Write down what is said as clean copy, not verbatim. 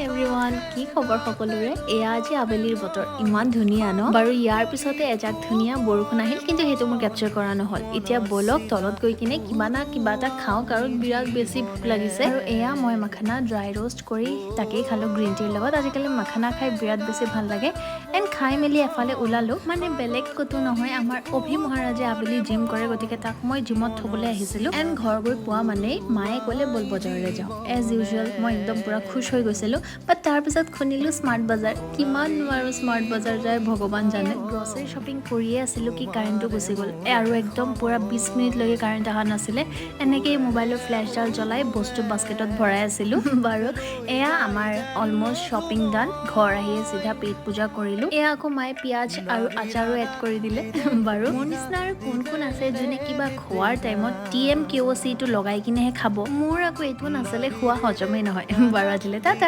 Everyone, কি খবৰ সকলোৰে? এয়া আজি আবেলিৰ বতৰ, ইমান ধুনীয়া ন? বাৰু, ইয়াৰ পিছতে এজাক ধুনীয়া বৰষুণ আহিল, কিন্তু সেইটো মোৰ কেপচাৰ কৰা নহ'ল। এতিয়া ব'লক, তলত গৈ কিনে কিবা না কিবা এটা খাওঁ, কাৰণ বিৰাট বেছি ভোক লাগিছে। আৰু এয়া মই মাখানা ড্ৰাই ৰোষ্ট কৰি তাকেই খালোঁ গ্ৰীণ টিৰ লগত। আজিকালি মাখানা খাই বিৰাট বেছি ভাল লাগে। এণ্ড খাই মেলি এফালে ওলালোঁ, মানে বেলেগ ক'তো নহয়, আমাৰ অভি মহাৰাজে আবেলি জিম কৰে, গতিকে তাক মই জিমত থ'বলৈ আহিছিলোঁ। এণ্ড ঘৰ গৈ পোৱা মানেই মায়ে ক'লে, ব'ল বজাৰলৈ যাওঁ। এজ ইউজুৱেল মই একদম পূৰা খুচ হৈ গৈছিলোঁ। বাট তাৰপিছত শুনিলোঁ স্মাৰ্ট বজাৰ। কিমান আৰু স্মাৰ্ট বজাৰ যায়, ভগৱান জানে। গ্ৰচাৰী শ্বপিং কৰিয়ে আছিলোঁ কি কাৰেণ্টটো গুচি গ'ল আৰু একদম পূৰা 20 মিনিটলৈকে কাৰেণ্ট অহা নাছিলে। এনেকেই মোবাইলৰ ফ্লেছডাল জ্বলাই বস্তু বাস্কেটত ভৰাই আছিলোঁ। বাৰু, এয়া আমাৰ অলমষ্ট শ্বপিং ডান। ঘৰ আহি চিধা পেট পূজা কৰিলোঁ। এয়া আকৌ মায়ে পিঁয়াজ আৰু আচাৰো এড কৰি দিলে। বাৰু, মোৰ নিচিনা আৰু কোন কোন আছে যোনে কিবা খোৱাৰ টাইমত টিএমকেঅ'চিটো লগাই কিনেহে খাব? মোৰ আকৌ এইটো নাচালে খোৱা হজমেই নহয়। বাৰু, আজিলৈ টাটা।